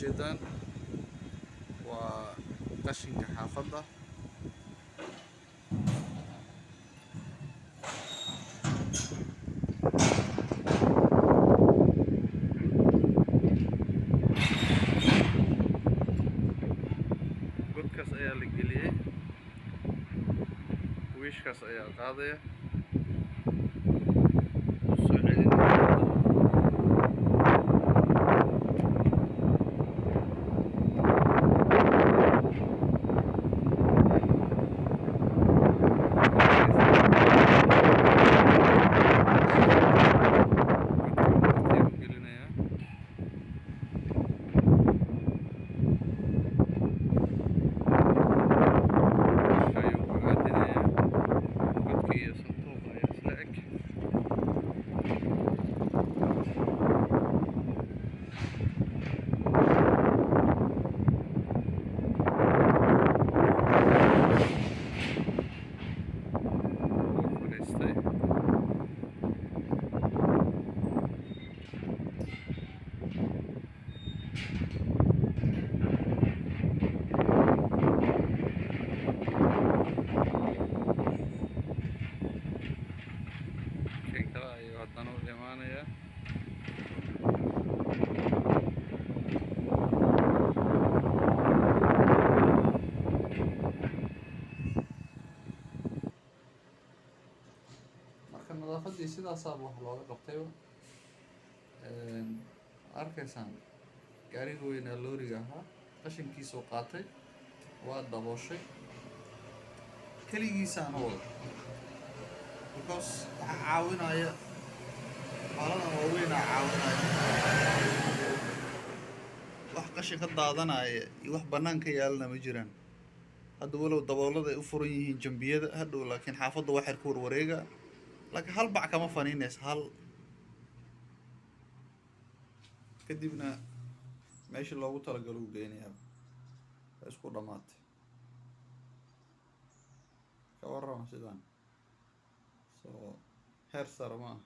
Ujeedaan waa qashinka xaafadda. Godkaas ayaa la geliyey, wiishkaas ayaa qaadaya, u soo celinaya. Godka gelinayaa. Wiishka ayuu ku aadinayaa. Godka iyo sanduuqa ayaa isla eg. Wuu fadhiistay. Kan kale ayuu haddana u imaanayaa. Marka nadaafadii sidaasaaba wax looga qabtayba. Arkaysaan gaariga weynaa, looriga ahaa, qashinkiisuu qaatay, waa dabooshay, keligiisaana wada, because waxaa caawinaya xooladan waaweynaa caawinaya. Wax qashin ka daadanaya iyo wax banaanka yaalana ma jiraan hadda, walow daboolada ay u furan yihiin jambiyada hadhow, laakiin xaafadda waxyar ku warwareega, laakiin hal bac kama faniinaysa hal. Kadibna meeshii loogu talagalo u geynayaa, waa isku dhamaatay. Ka warrama sidaan? So heer sare ma aha.